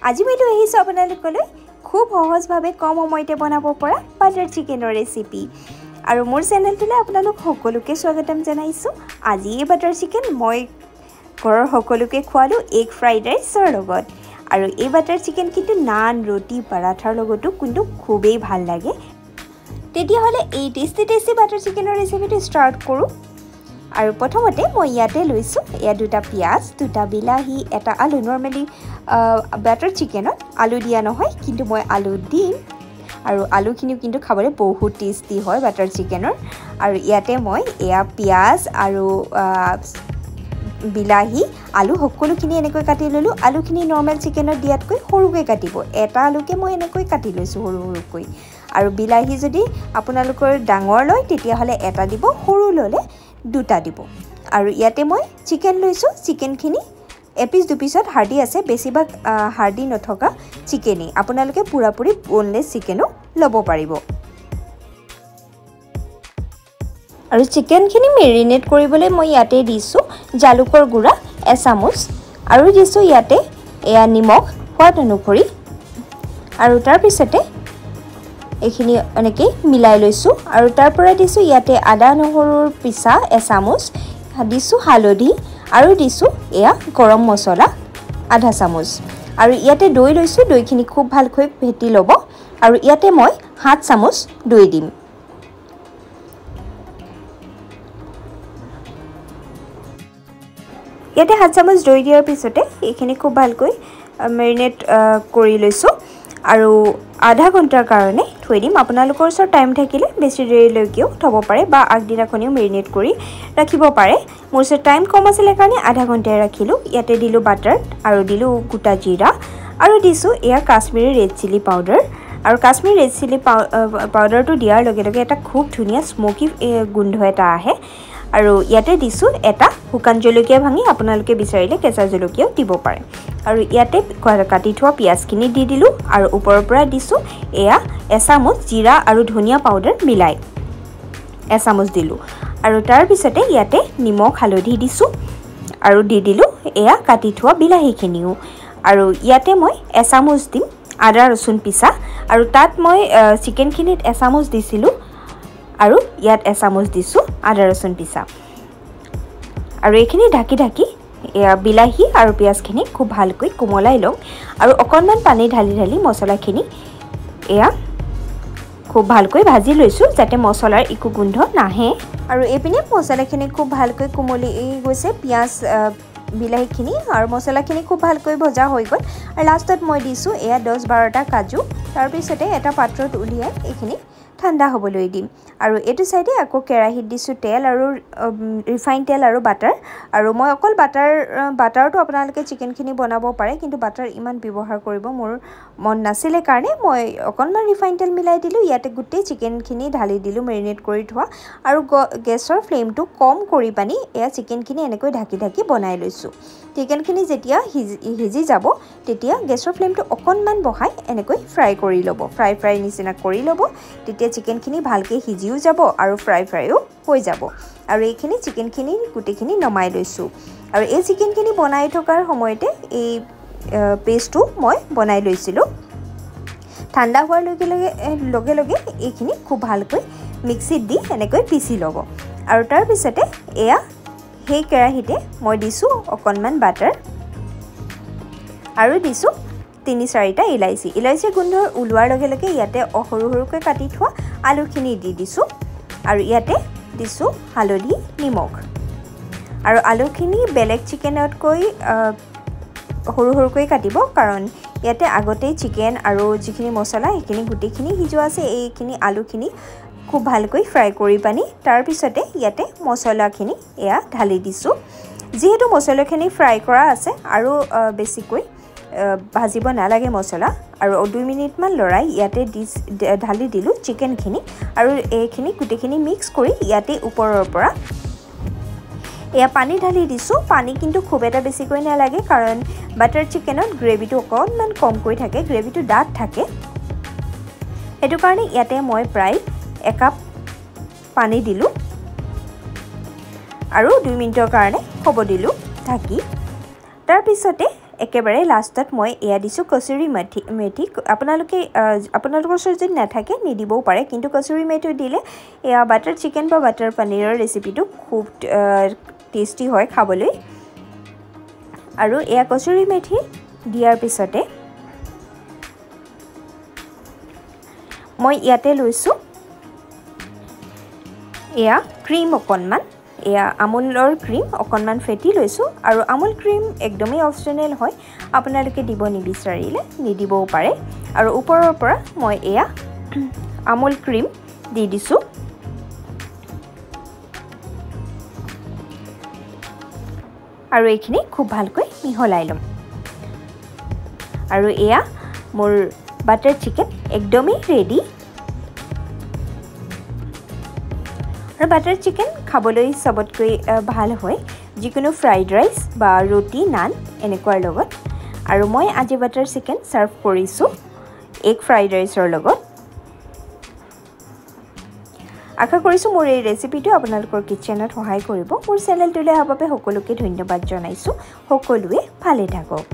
আজি মই লৈ আহিছোঁ আপোনালোকলৈ খুব সহজভাৱে কম সময়তে বনাব পৰা বাটাৰ চিকেনৰ ৰেচিপি। আৰু মোৰ চেনেলটোলৈ আপোনালোক সকলোকে স্বাগতম জনাইছোঁ। আজি এই বাটাৰ চিকেন মই ঘৰৰ সকলোকে খোৱালোঁ এগ ফ্ৰাইড ৰাইচৰ লগত। আৰু এই বাটাৰ চিকেন কিন্তু নান, ৰুটি, পৰাঠাৰ লগতো কিন্তু খুবেই ভাল লাগে। তেতিয়াহ'লে এই টেষ্টি টেষ্টি বাটাৰ চিকেনৰ ৰেচিপিটো ষ্টাৰ্ট কৰোঁ। আৰু প্ৰথমতে মই ইয়াতে লৈছোঁ এয়া দুটা পিঁয়াজ, দুটা বিলাহী, এটা আলু। নৰ্মেলি বাটাৰ চিকেনত আলু দিয়া নহয়, কিন্তু মই আলু দিম। আৰু আলুখিনিও কিন্তু খাবলৈ বহুত টেষ্টি হয় বাটাৰ চিকেনৰ। আৰু ইয়াতে মই এয়া পিঁয়াজ আৰু বিলাহী, আলু সকলোখিনি এনেকৈ কাটি ল'লোঁ। আলুখিনি নৰ্মেল চিকেনত দিয়াতকৈ সৰুকৈ কাটিব, এটা আলুকে মই এনেকৈ কাটি লৈছোঁ সৰু সৰুকৈ। আৰু বিলাহী যদি আপোনালোকৰ ডাঙৰ লয় তেতিয়াহ'লে এটা দিব, সৰু ল'লে দুটা দিব। আৰু ইয়াতে মই চিকেন লৈছোঁ। চিকেনখিনি এপিচ দুপিচত হাৰ্ডি আছে, বেছিভাগ হাৰ্ডি নথকা চিকেনেই। আপোনালোকে পূৰাপূৰি বনলেছ চিকেনো ল'ব পাৰিব। আৰু চিকেনখিনি মেৰিনেট কৰিবলৈ মই ইয়াতে দিছোঁ জালুকৰ গুড়া এচামুচ, আৰু দিছোঁ ইয়াতে এয়া নিমখ সোৱাদ অনুসৰি। আৰু তাৰপিছতে এইখিনি এনেকৈ মিলাই লৈছোঁ। আৰু তাৰ পৰা দিছোঁ ইয়াতে আদা নহৰুৰ পিছা এচামুচ, দিছোঁ হালধি, আৰু দিছোঁ এয়া গৰম মছলা আধা চামুচ। আৰু ইয়াতে দৈ লৈছোঁ, দৈখিনি খুব ভালকৈ ফেটি ল'ব। আৰু ইয়াতে মই 7 চামুচ দৈ দিম। ইয়াতে 7 চামুচ দৈ দিয়াৰ পিছতে এইখিনি খুব ভালকৈ মেৰিনেট কৰি লৈছোঁ আৰু আধা ঘণ্টাৰ কাৰণে থৈ দিম। আপোনালোকৰ ওচৰত টাইম থাকিলে বেছি দেৰিলৈকেও থ'ব পাৰে বা আগদিনাখনিও মেৰিনেট কৰি ৰাখিব পাৰে। মোৰ ওচৰত টাইম কম আছিলে কাৰণে আধা ঘণ্টাই ৰাখিলোঁ। ইয়াতে দিলোঁ বাটাৰ আৰু দিলোঁ গোটা জিৰা, আৰু দিছোঁ এয়া কাশ্মীৰী ৰেড চিলি পাউডাৰ। আৰু কাশ্মীৰী ৰেড চিলি পাউডাৰটো দিয়াৰ লগে লগে এটা খুব ধুনীয়া স্মকি গোন্ধ এটা আহে। আৰু ইয়াতে দিছোঁ এটা শুকান জলকীয়া ভাঙি, আপোনালোকে বিচাৰিলে কেঁচা জলকীয়াও দিব পাৰে। আৰু ইয়াতে কাটি থোৱা পিঁয়াজখিনি দি দিলোঁ। আৰু ওপৰৰ পৰা দিছোঁ এয়া এচামুচ জিৰা আৰু ধনিয়া পাউডাৰ মিলাই এচামুচ দিলোঁ। আৰু তাৰপিছতে ইয়াতে নিমখ, হালধি দিছোঁ আৰু দি দিলোঁ এয়া কাটি থোৱা বিলাহীখিনিও। আৰু ইয়াতে মই এচামুচ দিম আদা ৰচুন পিছা। আৰু তাত মই চিকেনখিনিত এচামুচ দিছিলোঁ আৰু ইয়াত এচামুচ দিছোঁ আদা ৰচুন পিছা। আৰু এইখিনি ঢাকি ঢাকি এয়া বিলাহী আৰু পিঁয়াজখিনি খুব ভালকৈ কোমলাই ল'ম। আৰু অকণমান পানী ঢালি ঢালি মছলাখিনি এয়া খুব ভালকৈ ভাজি লৈছোঁ, যাতে মছলাৰ একো গোন্ধ নাহে। আৰু এইপিনে মছলাখিনি খুব ভালকৈ কোমলি গৈছে, পিঁয়াজ বিলাহীখিনি আৰু মছলাখিনি খুব ভালকৈ ভজা হৈ গ'ল। আৰু লাষ্টত মই দিছোঁ এয়া 10-12টা কাজু। তাৰপিছতে এটা পাত্ৰত উলিয়াই এইখিনি ঠাণ্ডা হ'বলৈ দিম। আৰু এইটো চাইডে আকৌ কেৰাহীত দিছোঁ তেল আৰু ৰিফাইন তেল আৰু বাটাৰ। আৰু মই অকল বাটাৰটো আপোনালোকে চিকেনখিনি বনাব পাৰে, কিন্তু বাটাৰ ইমান ব্যৱহাৰ কৰিব মোৰ মন নাছিলে কাৰণে মই অকণমান ৰিফাইন তেল মিলাই দিলোঁ। ইয়াতে গোটেই চিকেনখিনি ঢালি দিলোঁ মেৰিনেট কৰি থোৱা। আৰু গেছৰ ফ্লেমটো কম কৰি পানি এয়া চিকেনখিনি এনেকৈ ঢাকি ঢাকি বনাই লৈছোঁ। চিকেনখিনি যেতিয়া সিজি যাব তেতিয়া গেছৰ ফ্লেমটো অকণমান বঢ়াই এনেকৈ ফ্ৰাই কৰি ল'ব, ফ্ৰাই ফ্ৰাই নিচিনা কৰি ল'ব। তেতিয়া চিকেনখিনি ভালকৈ সিজিও যাব আৰু ফ্ৰাই ফ্ৰাইও হৈ যাব। আৰু এইখিনি চিকেনখিনি গোটেইখিনি নমাই লৈছোঁ। আৰু এই চিকেনখিনি বনাই থকাৰ সময়তে এই পেষ্টটো মই বনাই লৈছিলোঁ। ঠাণ্ডা হোৱাৰ লগে লগে এইখিনি খুব ভালকৈ মিক্সিত দি এনেকৈ পিচি ল'ব। আৰু তাৰপিছতে এয়া সেই কেৰাহীতে মই দিছোঁ অকণমান বাটাৰ আৰু দিছোঁ 3-4টা ইলাচি। ইলাচি গোন্ধ ওলোৱাৰ লগে লগে ইয়াতে সৰু সৰুকৈ কাটি থোৱা আলুখিনি দি দিছোঁ। আৰু ইয়াতে দিছোঁ হালধি, নিমখ। আৰু আলুখিনি বেলেগ চিকেনতকৈ সৰু সৰুকৈ কাটিব, কাৰণ ইয়াতে আগতেই চিকেন আৰু যিখিনি মছলা সেইখিনি গোটেইখিনি সিজোৱা আছে। এইখিনি আলুখিনি খুব ভালকৈ ফ্ৰাই কৰি পানি তাৰপিছতে ইয়াতে মছলাখিনি এয়া ঢালি দিছোঁ। যিহেতু মছলাখিনি ফ্ৰাই কৰা আছে আৰু বেছিকৈ ভাজিব নালাগে মছলা। আৰু 2 মিনিটমান লৰাই ইয়াতে ঢালি দিলোঁ চিকেনখিনি। আৰু এইখিনি গোটেইখিনি মিক্স কৰি ইয়াতে ওপৰৰ পৰা এয়া পানী ঢালি দিছোঁ। পানী কিন্তু খুব এটা বেছিকৈ নালাগে, কাৰণ বাটাৰ চিকেনত গ্ৰেভিটো অকণমান কমকৈ থাকে, গ্ৰেভিটো ডাঠ থাকে। সেইটো কাৰণে ইয়াতে মই প্ৰায় 1 কাপ পানী দিলোঁ আৰু 2 মিনিটৰ কাৰণে হ'ব দিলোঁ ঢাকি। তাৰপিছতে একেবাৰে লাষ্টত মই এয়া দিছোঁ কচুৰি মেথি। আপোনালোকে আপোনালোকৰ ওচৰত যদি নাথাকে নিদিবও পাৰে, কিন্তু কচুৰি মেথি দিলে এয়া বাটাৰ চিকেন বা বাটাৰ পনীৰৰ ৰেচিপিটো খুব টেষ্টি হয় খাবলৈ। আৰু এয়া কচুৰি মেথি দিয়াৰ পিছতে মই ইয়াতে লৈছোঁ এয়া ক্ৰীম অকণমান, এয়া আমুলৰ ক্ৰীম অকণমান ফেটি লৈছোঁ। আৰু আমুল ক্ৰীম একদমেই অপশ্যনেল হয়, আপোনালোকে দিব নিবিচাৰিলে নিদিবও পাৰে। আৰু ওপৰৰ পৰা মই এয়া আমুল ক্ৰীম দি দিছোঁ। আৰু এইখিনি খুব ভালকৈ মিহলাই ল'ম। আৰু এয়া মোৰ বাটাৰ চিকেন একদমেই ৰেডি। আৰু বাটাৰ চিকেন খাবলৈ চবতকৈ ভাল হয় যিকোনো ফ্ৰাইড ৰাইচ বা ৰুটি, নান এনেকুৱাৰ লগত। আৰু মই আজি বাটাৰ চিকেন ছাৰ্ভ কৰিছোঁ এগ ফ্ৰাইড ৰাইচৰ লগত। আশা কৰিছোঁ মোৰ এই ৰেচিপিটো আপোনালোকৰ কিটচেনত সহায় কৰিব। মোৰ চেনেলটোলৈ অহাৰ বাবে সকলোকে ধন্যবাদ জনাইছোঁ। সকলোৱে ভালে থাকক।